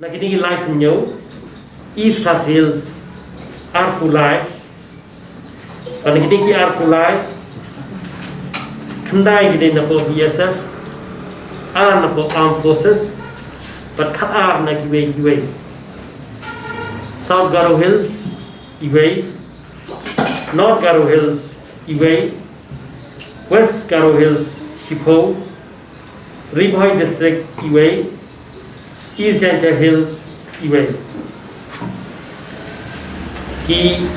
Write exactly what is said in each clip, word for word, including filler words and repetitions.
Na kine ki lai hynñiew, East Khasi Hills arphew lai, bad na kine ki arphew lai, khyndai ki dei na poh B S F, ar na poh Armed Forces, bad khatar na kiwei kiwei. South Garo Hills iwei, North Garo Hills iwei, West Garo Hills shiphew, Ri Bhoi District iwei, East Jaintia Hills iwei. Ki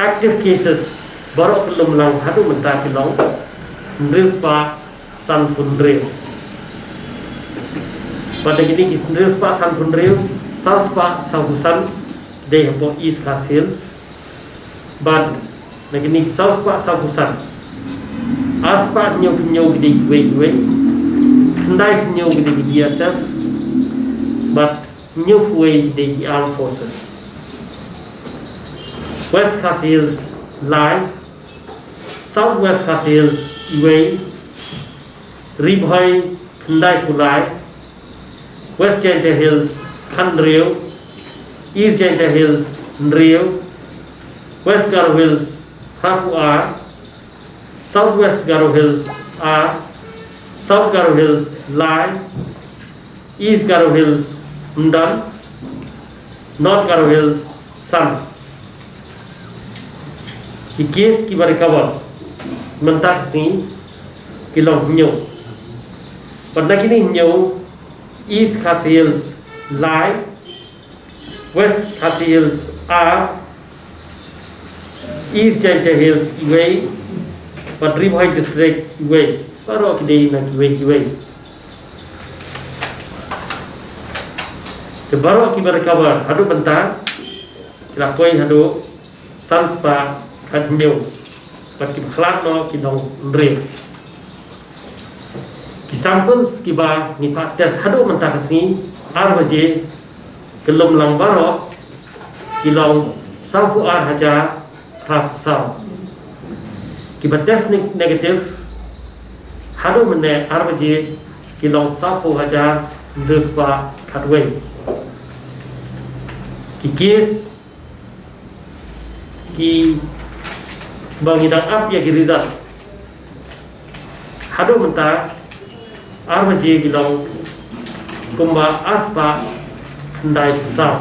active cases baroh kyllum lang haduh mynta ki long hynriew spah sanphew hynriew. Bad na kine ki hynriew spah sanphew hynriew, saw spah sawphew san dei hapoh East Khasi Hills. Bad na kine ki saw spah sawphew san, ar spah hynñiew phew hynñiew ki dei kiwei kiwei, khyndai phew hynñiew ki dei ki B S F, bad hynñiew phew wei ki dei ki Armed Forces. West Khasi Hills lai, South West Khasi Hills iwei, Ri Bhoi khyndai phew lai, West Jaintia Hills khathynriew, East Jaintia Hills hynriew, West Garo Hills phra phew ar, South West Garo Hills ar, South Garo Hills lai, East Garo Hills ym don, North Garo Hills san. Ki case kiba recover mynta ka sngi ki long hynñiew. Bad na kine hynñiew, East Khasi Hills lai, West Khasi Hills ar, East Jaintia Hills iwei, bad Ri Bhoi District iwei. Baroh ki dei na kiwei kiwei. Te baroh kiba recover haduh mynta ki la poi haduh san spah khathynñiew, bad kiba khlad noh ki long hynriew. Ki samples kiba ngi phah test haduh mynta ka sngi, ar baje, kyllum lang baroh ki long sawphew ar hajar phra phew saw. Kiba test ne-, negative haduh mynne ar baje ki long sawphew hajar hynriew spah khatwei. Ki case kiba ngi dang ap ïa ki result haduh mynta ar baje ki long kumba ar spah khyndai phew saw.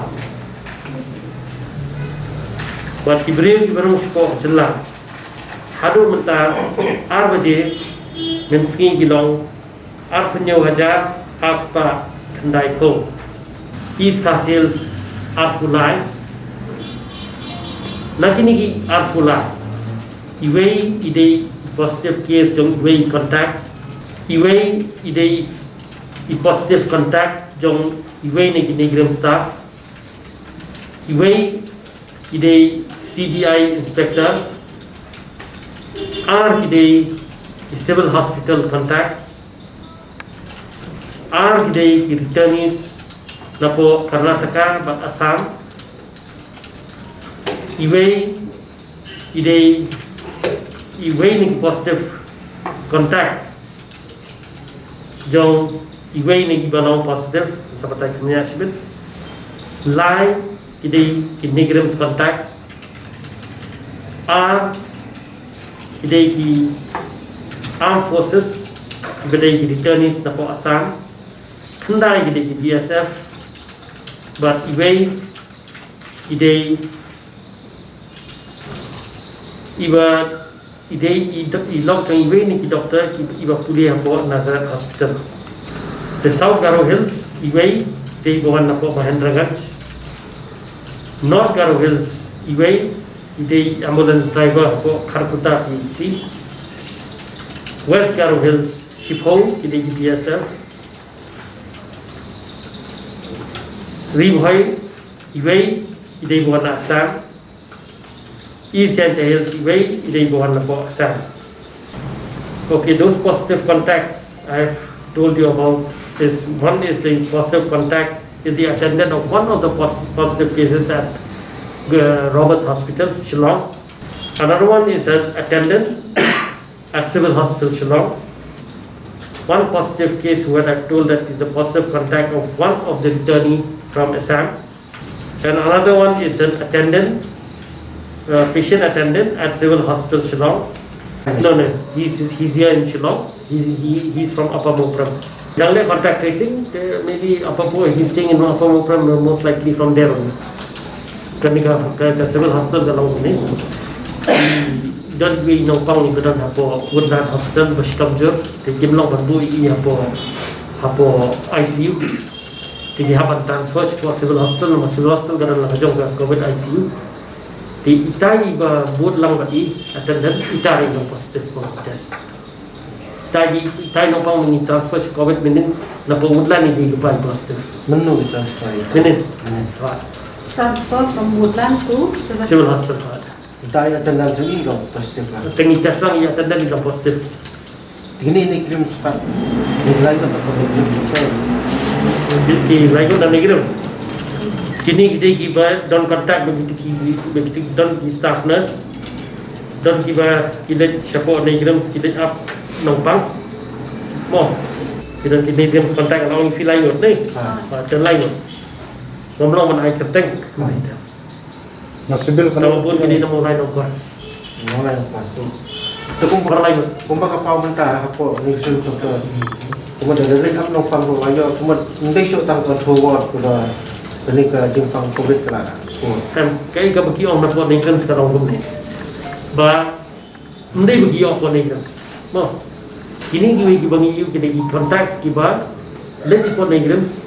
Bad ki briew kiba rung shapoh jylla haduh mynta ar baje mynsngi ki long arphew hynñiew hajar ar spah khyndai phew. East Khasi Hills arphew lai. Na kine ki arphew lai, iwei i dei i positive case jong iwei i contact, iwei i dei i positive contact jong iwei na ki NEIGRIHMS staff, iwei i dei C B I inspector, ar ki dei i civil hospital contacts, ar ki dei ki returnees napoh Karnataka bad Assam, iwei i dei iwei na ki positive contact jong iwei na kiba long positive, sa batai kham ïa shibit. Lai ki dei ki NEIGRIHMS contact, ar ki dei ki armed forces, kiba dei ki returnees napoh Assam, khyndai ki dei ki B S F, bad iwei i dei iba i dei i do-, i lok jong iwei na ki doctor ki, iba pule hapoh Nazareth Hospital. Te South Garo Hills iwei i dei ba wan napoh Mahendraganj. North Garo Hills iwei i dei ambulance driver hapoh Kharkutta P H C. West Garo Hills shiphew ki dei ki B S F. Ri Bhoi iwei i dei ba wan na Assam. East Jaintia Hills iwei i dei ba wan napoh Assam. Okay, those positive contacts I have told you about, this one is the positive contact, is the attendant of one of the pos-, positive cases at, uh, Roberts Hospital, Shillong. Another one is an attendant at Civil Hospital Shillong. One positive case where I told that is a positive contact of one of the returnee from Assam. And another one is an attendant, uh, patient attendant at Civil Hospital Shillong. No, no, he's, he's here in Shillong. He's, he, he's from Upper Mokprem. Dang leh contact tracing, uh, maybe Upper Mo-, he's staying in Upper Mokprem, uh, most likely from there only. Kane ka, ka, ka Civil Hospital ka long ne. Don kiwei nongpang kiba don hapoh Woodland Hospital ba shitom jur, te kim long ban buh ïa i hapoh, hapoh I C U. Te ki hap ban transfer shapoh Civil Hospital, namar Civil Hospital ka don la ka jong ka COVID I C U. Te itai ba bud lang bad i, attendant, itai long positive COVID test. Itai, itai nongpang ba ngi transfer sha COVID mynnin, napoh Woodland i dei ka bai positive. Mynno ki transfer ïa? Mynnin. Mynnin. Right. Transfer from Woodland to Civil. Civil Hospital, right. Itai attendant jong i long positive lang. Te ngi test lang ïa attendant i long positive. Kine NEIGRIHMS pat. Kine ki lai ngut pat, kine NEIGRIHMS pat. Ki, ki lai ngut na NEIGRIHMS. Kine ki dei kiba don contact bad kita ki, bad kita ki don ki staff nurse. Don kiba ki leit shapoh NEIGRIHMS ki leit ap nongpang. Mo. Ki don ki NEIGRIHMS contact, la ong phi lai ngut ne. Ah. Ah, don lai ngut. Ngam long ban ai kyrteng. Ah. Na Civil ka. Tang bun kine na Mawlai Nongkwar. Mawlai Nongkwar. Te kumba, Mawlai Nongkwar. Kumba ka paw mynta hapoh NEIGRIHMS jong ka. Kumba da leit ap nongpang ruh la ïoh, kumba ym dei shuh tang ka Ortho ward, kumba kane ka jingpang COVID ka la. Em, kaei kaba ki ong napoh NEIGRIHMS ka long kumne. Ba ym dei ba ki ïoh hapoh NEIGRIHMS. Mo. Kine kiwei kiba ngi ïoh, kine ki contacts kiba leit shapoh NEIGRIHMS.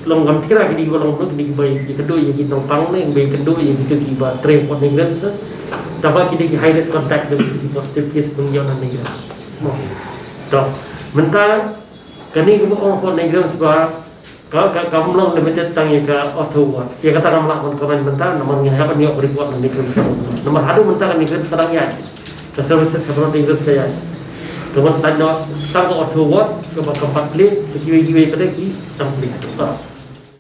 Long, ngam tip kine kiba long, kine kiba ïakynduh ïa ki nongpang ne, kiba ïakynduh ïa kita kiba trei hapoh NEIGRIHMS. Tangba kine ki high risk contact, ki positive case ba ngi ïoh na NEIGRIHMS. Mo. To. Mynta kane kaba ong hapoh NEIGRIHMS ba Ka, ka, kam long limited tang ïa ka Ortho ward. Ïa kata ngam lah ban comment mynta, namar ngi hapoh ngi ïoh report na NEIGRIHMS. Namar haduh mynta ka NEIGRIHMS ka dang ïaid. Ka services ka dang NEIGRIHMS ka ïaid. Ka ban tang, tang ka Ortho ward, kaba complete, kiwei kiwei pat ki dang complete.